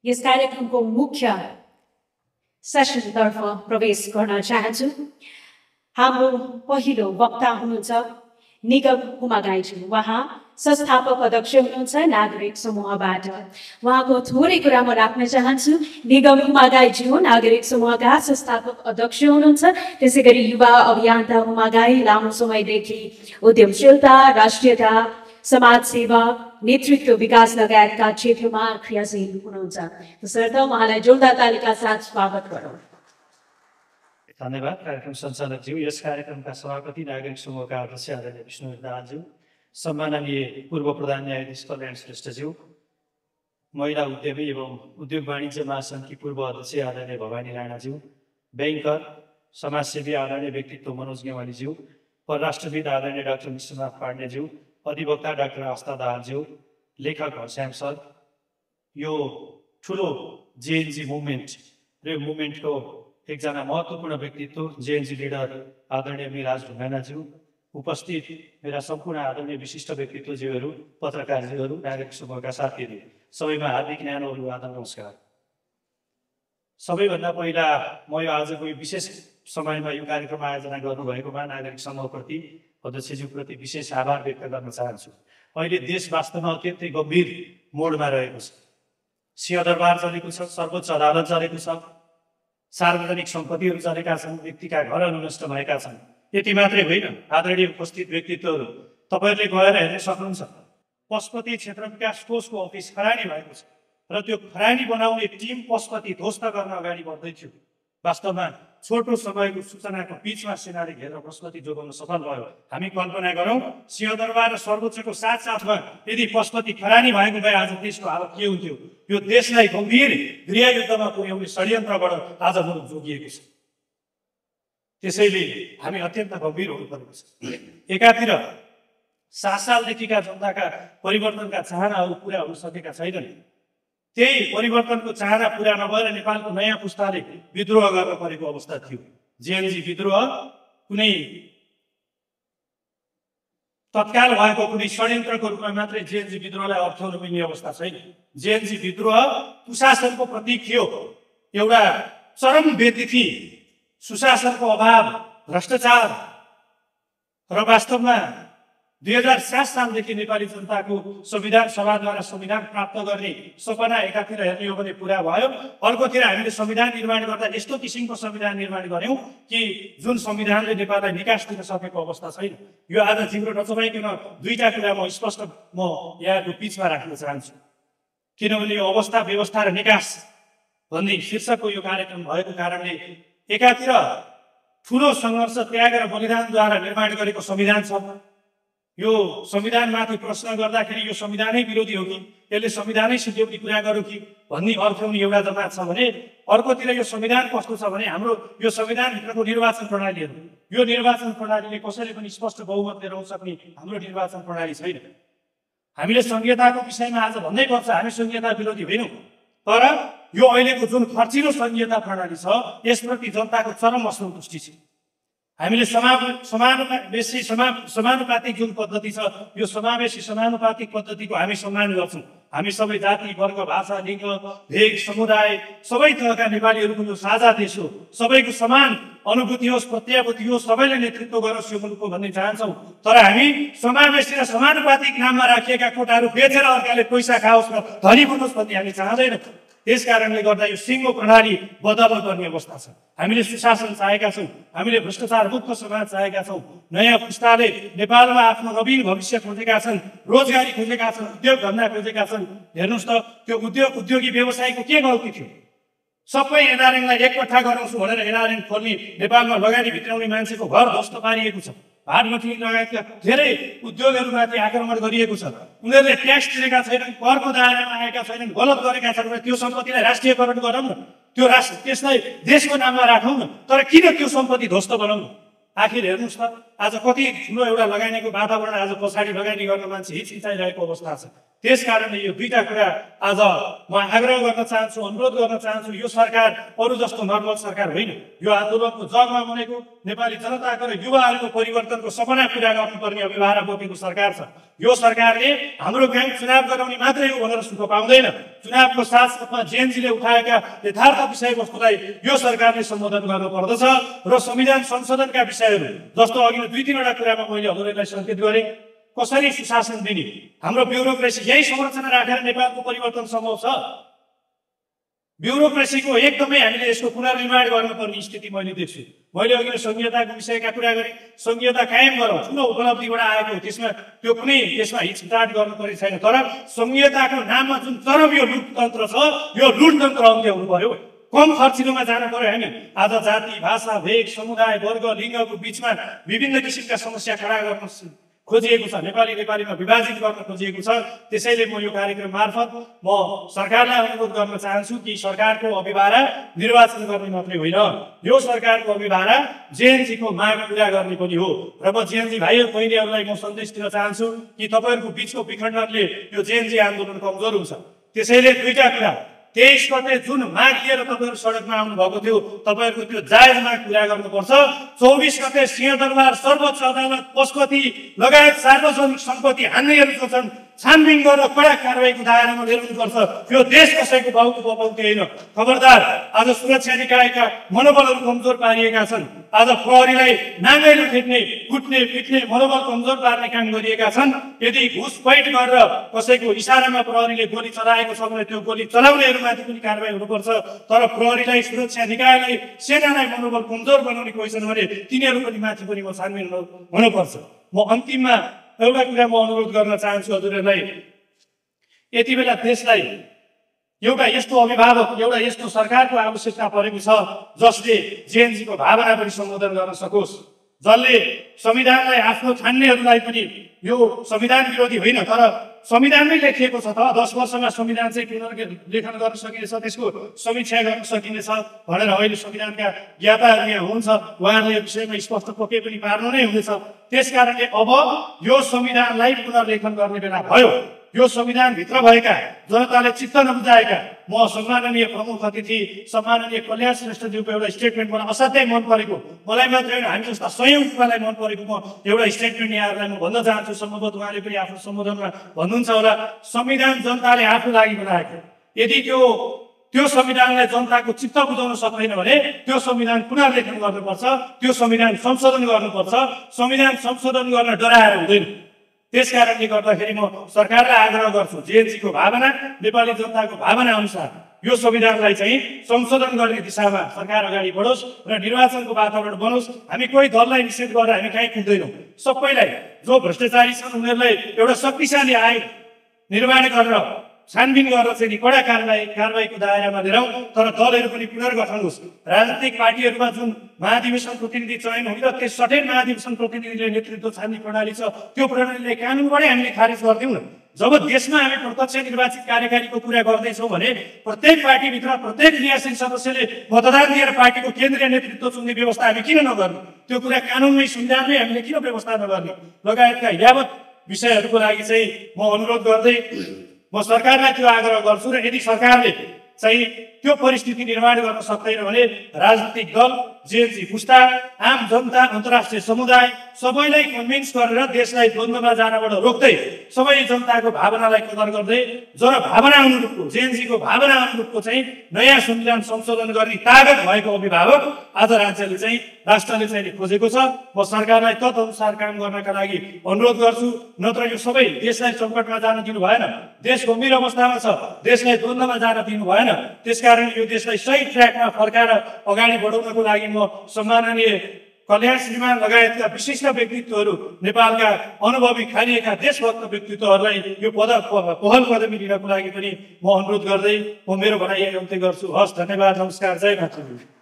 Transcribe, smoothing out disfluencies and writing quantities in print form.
यस कार्यक्रमको मुख्य सेसनतर्फ प्रवेश गर्न चाहन्छु। हाम्रो पहिलो वक्ता हुनुहुन्छ निगम हुमागाईज्यू। उहाँ संस्थापक अध्यक्ष हुनुहुन्छ नागरिक समूहबाट। उहाँको थोरै कुरा म राख्न चाहन्छु। निगम हुमागाईज्यू नागरिक समूहका संस्थापक अध्यक्ष हुनुहुन्छ। त्यसै गरी युवा अभियन्ता हुमागाई लामो समयदेखि उद्यमशीलता, राष्ट्रियता, समाज सेवा, नेतृत्व विकास लगायतका क्षेत्रमा क्रियाशील हुनुहुन्छ। त्यसर्थ उहाँलाई जोरदार तालिका साथ स्वागत गरौँ। धन्यवाद कार्यक्रम सञ्चालकज्यू। यस कार्यक्रमका सभापति नागरिक समूहका अध्यक्ष आदरणीय विष्णु दाहालज्यू, सम्माननीय पूर्व प्रधान न्यायाधीश कल्याण श्रेष्ठज्यू, महिला उद्यमी एवं उद्योग वाणिज्य महासङ्घकी पूर्व अध्यक्ष आदरणीय भवानी राणाज्यू, ब्याङ्कर समाजसेवी आदरणीय व्यक्तित्व मनोज गेवालीज्यू, परराष्ट्रविद आदरणीय डाक्टर विश्वनाथ पाण्डेज्यू, अधिवक्ता डाक्टर आस्था दाहालज्यू, लेखक हरश्याम सर, यो ठुलो जेएनजी मुभमेन्ट र मुभमेन्टको एकजना महत्त्वपूर्ण व्यक्तित्व जेएनजी लिडर आदरणीय मिराज ढुङ्गानाज्यू, उपस्थित मेरा सम्पूर्ण आदरणीय विशिष्ट व्यक्तित्वज्यूहरू, पत्रकारज्यूहरू, नागरिक समूहका साथीहरू, सबैमा हार्दिक न्यानो आदर नमस्कार। सबैभन्दा पहिला म यो आजको विशेष समयमा यो कार्यक्रम आयोजना गर्नुभएकोमा नागरिक समूहप्रति, अध्यक्षज्यूप्रति विशेष आभार व्यक्त गर्न चाहन्छु। अहिले देश वास्तवमा अत्यन्तै गम्भीर मोडमा रहेको छ। सिंहदरबार चलेको छ, सर्वोच्च अदालत चलेको छ, सार्वजनिक सम्पत्तिहरू चलेका छन्, व्यक्तिका घरहरू नष्ट भएका छन्। यति मात्रै होइन, आदरणीय उपस्थित व्यक्तित्वहरू, तपाईँहरूले गएर हेर्न सक्नुहुन्छ, पशुपति क्षेत्र विकास कोषको अफिस खरानी भएको छ र त्यो खरानी बनाउने टिम पशुपति ध्वस्त गर्न अगाडि बढ्दै थियो। वास्तवमा छोटो समयको सूचनाको बिचमा सेनाले घेरेर पशुपति जोगाउन सफल भयो। हामी कल्पना गरौँ, सिंहदरबार र सर्वोच्चको साथसाथमा यदि पशुपति खरानी भएको भए आज देशको हालत के हुन्थ्यो। यो देशलाई गम्भीर गृहयुद्धमा पुर्याउने षड्यन्त्रबाट आज मुलुक जोगिएको छ। त्यसैले हामी अत्यन्त गम्भीर हुनुपर्ने छ। एकातिर 7 सालदेखिका जनताका परिवर्तनका चाहनाहरू पुरा हुन सकेका छैनन्। त्यही परिवर्तनको चाहना पुरा नभएर नेपालको नयाँ पुस्ताले विद्रोह गर्न परेको अवस्था थियो। जेएनजी विद्रोह कुनै तत्काल भएको कुनै षड्यन्त्रको रूपमा मात्रै जेएनजी विद्रोहलाई अर्थ्याउन मिल्ने अवस्था छैन। जेएनजी विद्रोह कुशासनको प्रतीक थियो, एउटा चरम बेतिथि, सुशासनको अभाव, भ्रष्टाचार र वास्तवमा 2007 सालदेखि नेपाली जनताको संविधान सभाद्वारा संविधान प्राप्त गर्ने सपना एकातिर हेर्ने हो भने पुरा भयो, अर्कोतिर हामीले संविधान निर्माण गर्दा यस्तो किसिमको संविधान निर्माण गर्यौं कि जुन संविधानले नेपाललाई निकास दिन सकेको अवस्था छैन। यो आज जिब्रो नचबाइकन दुईटा कुरा म स्पष्ट यहाँको बिचमा राख्न चाहन्छु। किनभने यो अवस्था, व्यवस्था र निकास भन्ने शीर्षकको यो कार्यक्रम भएको कारणले एकातिर ठुलो सङ्घर्ष, त्याग र बलिदानद्वारा निर्माण गरेको संविधान छ। यो संविधानमाथि प्रश्न गर्दाखेरि यो संविधानै विरोधी हो कि यसले संविधानै सिद्ध्याउने कुरा गर्यो कि भन्ने अर्थाउने एउटा जमात छ भने, अर्कोतिर यो संविधान कस्तो छ भने हाम्रो यो संविधानभित्रको निर्वाचन प्रणालीहरू, यो निर्वाचन प्रणालीले कसैले पनि स्पष्ट बहुमत लिएर आउन सक्ने हाम्रो निर्वाचन प्रणाली छैन। हामीले संघीयताको विषयमा आज भन्दै पर्छ, हामी संघीयता विरोधी होइनौँ, तर यो अहिलेको जुन खर्चिलो संघीयता प्रणाली छ यसप्रति जनताको चरम असन्तुष्टि छ। हामीले समावेशी समानुपातिक जुन पद्धति छ, यो समावेशी समानुपातिक पद्धतिको हामी सम्मान गर्छौँ। हामी सबै जाति, वर्ग, भाषा, लिङ्ग, भेग, समुदाय, सबै थरका नेपालीहरूको यो साझा देश हो। सबैको समान अनुभूति होस्, प्रत्याभूति होस्, सबैले नेतृत्व गरोस् यो मुलुकको भन्ने चाहन्छौँ। तर हामी समावेशी र समानुपातिक नाममा राखिएका कोटाहरू बेचेर अर्काले पैसा खाओस् र धनी बनोस् भन्ने हामी चाहँदैनौँ। त्यस कारणले गर्दा यो सिङ्गो प्रणाली बदल गर्ने अवस्था छ। हामीले सुशासन चाहेका छौँ, हामीले भ्रष्टाचार मुक्त समाज चाहेका छौँ। नयाँ पुस्ताले नेपालमा आफ्नो नवीन भविष्य खोजेका छन्, रोजगारी खोजेका छन्, उद्योग धन्दा खोजेका छन्। हेर्नुहोस् त, त्यो उद्योगी व्यवसायको के गल्ती थियो? सबै एनआरएनलाई एकट्ठा गराउँछु भनेर एनआरएन खोल्ने, नेपालमा लगानी भित्राउने मान्छेको घर ध्वस्त पारिएको छ। भाटभट्टी लगायतका धेरै उद्योगहरूमाथि आक्रमण गरिएको छ। उनीहरूले ट्याक्स तिरेका छैनन्, करको दायरामा आएका छैनन्, गलत गरेका छन् भने त्यो सम्पत्तिलाई राष्ट्रियकरण गरौँ न, त्यो त्यसलाई देशको नाममा राखौँ न। तर किन त्यो सम्पत्ति ध्वस्त बनाउनु? आखिर हेर्नुहोस् त, आज कति ठुलो एउटा लगानीको वातावरण आज पछाडि लगानी गर्न मान्छे हिचकिचाइरहेको अवस्था छ। त्यसकारणले यो दुईटा कुरा आज म आग्रह गर्न चाहन्छु, अनुरोध गर्न चाहन्छु। यो सरकार अरू जस्तो नर्मल सरकार होइन। यो आन्दोलनको जगमा बनेको नेपाली जनताको र युवाहरूको परिवर्तनको सपना पुरा गर्नुपर्ने अभिभावना बोकेको सरकार छ। यो सरकारले हाम्रो काम चुनाव गराउने मात्रै हो भनेर सुख पाउँदैन। चुनावको साथसाथमा जेएनजीले उठाएका यथार्थ विषयवस्तुलाई यो सरकारले सम्बोधन गर्नुपर्दछ र संविधान संशोधनका विषयहरू जस्तो अघि 2-3 कुरामा मैले हजुरहरूलाई सङ्केत गरेँ। कसरी सुशासन दिने, हाम्रो ब्युरोक्रेसी यही संरचना राखेर नेपालको परिवर्तन सम्भव छ। ब्युरोक्रेसीको एकदमै हामीले यसको पुनर्निर्माण गर्नुपर्ने स्थिति मैले देख्छु। मैले अघि संघीयताको विषयका कुरा गरेँ। संघीयता कायम गरौँ, ठुलो उपलब्धिबाट आएको, त्यसमा हिचकिचाट गर्नु पर्ने छैन। तर संघीयताको नाममा जुन चरम यो लुटतन्त्र छ, यो लुटतन्त्र अन्त्य हुनु पर्यो। कम खर्चिलोमा जानु पर्यो होइन। आज जाति, भाषा, भेग, समुदाय, वर्ग, लिङ्गको बिचमा विभिन्न किसिमका समस्या खडा गर्न खोजिएको छ। नेपालीमा विभाजित गर्न खोजिएको छ। त्यसैले म यो कार्यक्रम मार्फत म सरकारलाई अनुरोध गर्न चाहन्छु कि सरकारको अभिभारा निर्वाचन गर्ने मात्रै होइन, यो सरकारको अभिभारा जेएनजीको माग पुरा गर्ने पनि हो। र म जेएनजी भाइ बहिनीहरूलाई म सन्देश दिन चाहन्छु कि तपाईँहरूको बिचको विखण्डनले यो जेएनजी आन्दोलन कमजोर हुन्छ। त्यसैले दुईटा कुरा, 23 गते जुन माग लिएर तपाईँहरू सडकमा आउनु भएको थियो, तपाईँहरूको त्यो जायज माग पुरा गर्नुपर्छ। 24 गते सिंहदरबार, सर्वोच्च अदालत, पशुपति लगायत सार्वजनिक सम्पत्ति हान्नेहरू जो छन् छानबिन गरेर कडा कारबाहीको दायरामा ल्याउनुपर्छ। यो देश कसैको बाउको बपौती होइन। खबरदार, आज सुरक्षा निकायका मनोबलहरू कमजोर पारिएका छन्। आज प्रहरीलाई नाङ्गैलो ठेक्ने, कुट्ने, पिट्ने, मनोबल कमजोर पार्ने काम गरिएका छन्। यदि घुसपैठ गरेर कसैको इसारामा प्रहरीले गोली चलाएको छ भने त्यो गोली चलाउनेहरूमाथि पनि कारबाही हुनुपर्छ। तर प्रहरीलाई, सुरक्षा निकायलाई, सेनालाई मनोबल कमजोर बनाउने कोही छन् भने तिनीहरू पनि माथि पनि छानबिन हुनुपर्छ। म अन्तिममा एउटा कुरा म अनुरोध गर्न चाहन्छु हजुरहरूलाई, यति बेला देशलाई एउटा यस्तो अभिभावक, एउटा यस्तो सरकारको आवश्यकता परेको छ जसले जेएनजीको भावना पनि सम्बोधन गर्न सकोस्, जसले संविधानलाई आफ्नो ठान्नेहरूलाई पनि, यो संविधान विरोधी होइन तर संविधानमै लेखिएको छ त, 10 वर्षमा संविधान चाहिँ पुनर्लेखन गर्न सकिनेछ, त्यसको समीक्षा गर्न सकिनेछ भनेर अहिले संविधानका ज्ञाताहरू यहाँ हुन्छ, उहाँहरूले यो विषयमा स्पष्ट पक्कै पनि पार्नु नै हुनेछ। त्यसकारणले अब यो संविधानलाई पुनर्लेखन गर्ने बेला भयो। यो संविधानभित्र भएका जनताले चित्त नबुझाएका, म सम्माननीय प्रमुख अतिथि सम्माननीय कल्याण श्रेष्ठज्यूको एउटा स्टेटमेन्ट मलाई असाध्यै मन परेको, मलाई मात्रै होइन हामी जस्ता सयौं युवालाई मन परेको म एउटा स्टेटमेन्ट यहाँहरूलाई म भन्न चाहन्छु। सम्भवतः उहाँले पनि आफ्नो सम्बोधनमा भन्नुहुन्छ होला, संविधान जनताले आफू लागि बनाएको, यदि त्यो संविधानलाई जनताको चित्त बुझाउन सक्दैन भने त्यो संविधान पुनर्लेखन गर्नुपर्छ, त्यो संविधान संशोधन गर्नुपर्छ। संविधान संशोधन गर्न डराएर हुँदैन। त्यसकारणले गर्दाखेरि म सरकारलाई आग्रह गर्छु, जेएनजीको भावना, नेपाली जनताको भावना अनुसार यो संविधानलाई चाहिँ संशोधन गर्ने दिशामा सरकार अगाडि बढोस् र निर्वाचनको वातावरण बनोस्। हामी कोही दललाई निषेध गरेर हामी कहीँ पुग्दैनौँ। सबैलाई, जो भ्रष्टाचारी छन् उनीहरूलाई एउटा शक्तिशाली आयोग निर्माण गरेर छानबिन गरेर चाहिँ कडा कारबाहीको दायरामा लिएर, तर दलहरू पनि पुनर्गठन होस्। राजनीतिक पार्टीहरूमा जुन महाधिवेशन प्रतिनिधि चयन हुन्छ, त्यस सठेन महाधिवेशन प्रतिनिधिले नेतृत्व छान्ने प्रणाली छ, त्यो प्रणालीलाई कानुनबाटै हामीले खारेज गरिदिउँ न। जब देशमा हामी प्रत्यक्ष निर्वाचित कार्यकारीको कुरा गर्दैछौँ भने प्रत्येक पार्टीभित्र प्रत्येक क्रियाशील सदस्यले मतदान दिएर पार्टीको केन्द्रीय नेतृत्व चुन्ने व्यवस्था हामी किन नगर्ने? त्यो कुरा कानुनमै, संविधानमै हामीले किन व्यवस्था नगर्ने? लगायतका यावत विषयहरूको लागि चाहिँ म अनुरोध गर्दै म सरकारलाई त्यो आग्रह गर्छु। र यदि सरकारले चाहिँ त्यो परिस्थिति निर्माण गर्न सक्दैन भने राजनीतिक दल, जेएनजी पुस्ता, आम जनता, अन्तर्राष्ट्रिय समुदाय सबैलाई कन्भिन्स गरेर देशलाई द्वन्द्वमा जानबाट रोक्दै, सबै जनताको भावनालाई कदर गर्दै जनभावना अनुरूपको, जेएनजीको भावना अनुरूपको चाहिँ नयाँ संविधान संशोधन गर्ने तागत भएको अभिभावक आज राज्यले चाहिँ, राष्ट्रले चाहिँ खोजेको छ। म सरकारलाई तदनुसार काम गर्नका लागि अनुरोध गर्छु। नत्र यो सबै देशलाई सङ्कटमा जान दिनु भएन। देश गम्भीर अवस्थामा छ, देशलाई द्वन्द्वमा जान दिनु भएन। त्यसकारण यो देशलाई सही ट्र्याकमा फर्काएर अगाडि बढाउनको लागि म सम्माननीय कल्याण श्रीमान लगायतका विशिष्ट व्यक्तित्वहरू, नेपालका अनुभवी खानिएका देशभक्त व्यक्तित्वहरूलाई यो पहल कदमी लिनको लागि पनि म अनुरोध गर्दै म मेरो भनाइ अन्त्य गर्छु। हस्, धन्यवाद, नमस्कार, जय माता।